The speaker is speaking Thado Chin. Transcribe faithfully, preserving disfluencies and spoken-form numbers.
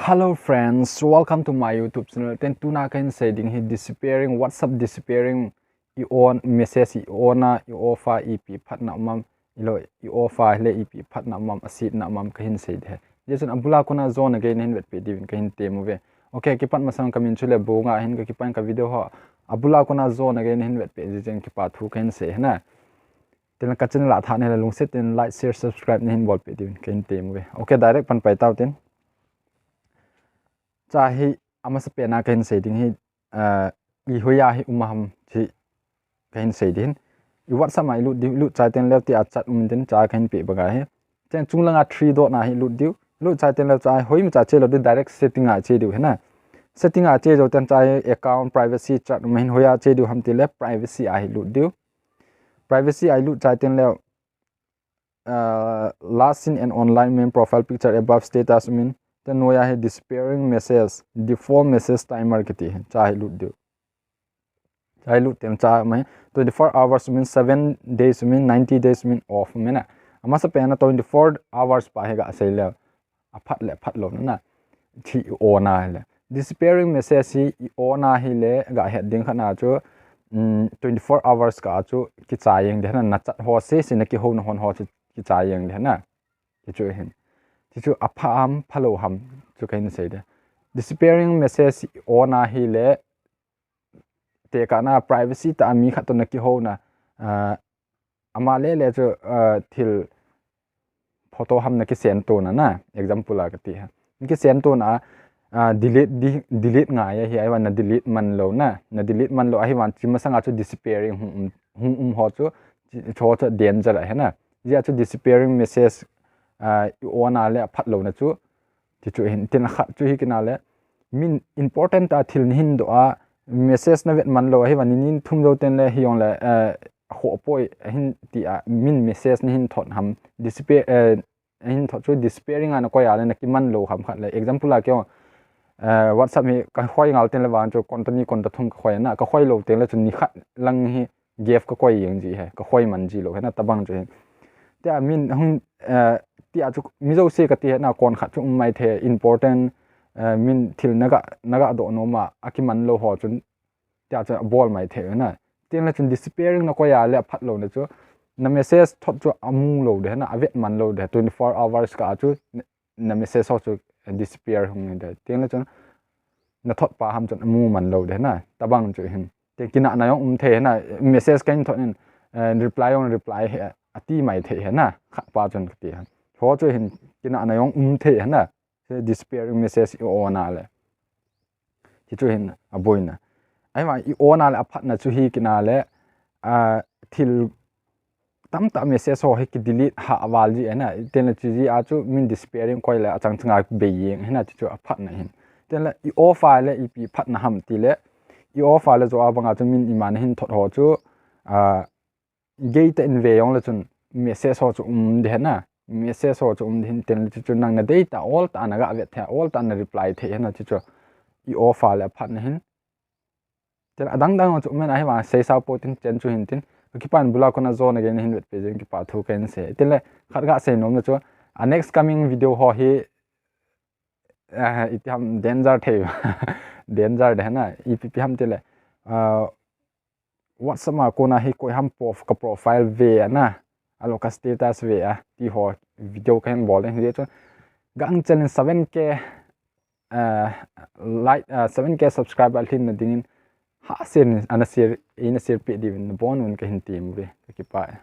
Hello friends, welcome to my YouTube channel. Ten tuna kahin sei ding hi disappearing, WhatsApp disappearing, i on message, i on a, i off a, ipi phatna um am, ilo i off a hile ipi phatna um am, asetna um am kahin sei ding hi. Hijeh chun abula kona jona gei nahin vetpeh diuvin kahin tem uve. Okay, kipat masang kamin chu Lebunga ahin, kakipan ka video ho abula kona jona gei nahin vetpeh jeh chun kipa thu kahin sei hi na. Tin ka channel a tha nahile lungset in like, share, subscribe nahin bolpeh diuvin kahin tem uve. Okay, direct pan pai tau tin. Cha hi amasa pena kahin sei ding hi, ah, i hoiya hi um ham ti kahin sei ding hin. I WhatsApp a i lut diu, i lut chai teng leu tia chat um tin cha kahin peh banga hi. Chen chunglanga three dot na hi lut diu. Lut chai teng leu cha hoimacha che lou diu, direct setting a che diu hi na. Setting a che jou teng cha hi account, privacy, chat um hin, hoiya che diu ham tile privacy a hi lut diu. Privacy a i lut chai teng leu, ah, last seen and online, main profile picture, above status um in, ten noiya hi disappearing message, default message timer kiti hi, cha hi lut diu. Cha hi lut teng cha mai twenty-four hours um in, seven days um in, ninety days um in, off um in a. Amasa pena twenty-four hours pa hi gasei leu, aphat le aphat louna na. Thi i on a hile. Disappearing message hi i on a hile gahet ding khat na chu, um, twenty-four hours kah a chu kichai jeng ding hi na, na chat ho sese, na kihouna hon ho chu kichai jeng ding hi na. Ti chu hin. Ti chu apha ham, phalou ham chu kahin sei ding. Disappearing message i on a hile, tekah na privacy tah a mi khat toh na kihouna, ah, ama lele chu, ah, thil photo ham na kisend tona na, example a kati hi. Na kisend tona, ah, delete di, delete ngai ahi, ahivang na delete man lou na, na delete man lou, ahivang chi masanga chu disappearing hung um, hung um ho chu, chu chu danger ahi na. Hijeh a chu disappearing message, ah, i on a le aphat louna chu, ti chu hin, tin khat chu hi kina le, min important a thil nahin doh a, message na vet man lou, ahivang ni ni thum jou teng le hijongle, eh, khoh poi, ahin ti a, min message nahin thot ham, disappear, eh, ahin thot chu disappearing a na koi a le na kiman lou ham khat le, example a kei jong, eh, WhatsApp hi ka khoi ngal teng le vang chu konta ni konta thum ka khoi na, ka khoi lou teng le chu ni khat lang hi gap ka koi jeng ji hi, ka khoi man ji lou hi na, tabang chu hin. Tia min hung, eh, tia chu mi jouse kati hi na, kon khat chu um mai thei, important, eh, min thil na ga, na ga doh nom a, akiman lou ho chun, tia chu abol mai thei hi na. Tin le chun disappearing na koi a le aphat louna chu, na message thot chu amu lou ding hi na, avet man lou ding hi, twenty-four hours kah a chu na, na message ho chu disappear hung hi ding. Tin le chun na thot pa ham chun amu man lou ding hi na, tabang chu hin. Tin kinahna jong um thei hi na, message kahin thot in, eh, reply jong reply hi, ati mai thei hi na, khat pa chun kati hi. Ho chu hin kinahna jong um thei hi na, disappearing message i on a le. Ti chu hin aboina. Ahivang i on a le aphatna chu hi kina le, ah, thil tamtah message ho hi ki delete ha val ji ahi na, tin le chu jeh a chu min disappearing koi le achang changa bei jeng ahi na, ti chu aphatna hin. Tin le i off a le ipi phatna ham ti le, i off a le jo a banga chu min ima nahin thot ho chu, ah, gei tah in ve jong le chun message ho chu um ding hi na, message ho chu um ding hin, tin le chu chu nang na dei tah a ol tah a na ga vet thei a, ol tah a na reply thei hi na, ti chu i off a le aphatna hin. Tin adang dang chu um in ahivang sei sao pou tin, chen chu hin tin. Ka kipan bula kona jona gei nahin vetpeh jeh in kipa thu kahin sei. Tin le khat ga sei nom na chu, a next coming video ho hi, eh, iti ham danger thei. Danger ding hi na, ipi pi ham ti le, ah, WhatsApp a kona hi koi ham prof-, ka profile ve a na, alo ka status ve a, ti ho video kahin bol ding hi chu. Gangchel in seven K, eh, like, eh, seven K subscriber lhin na ding in, ha share in, ana share, eina share peh diuvin nabon un kahin tem uve, ka kipah e.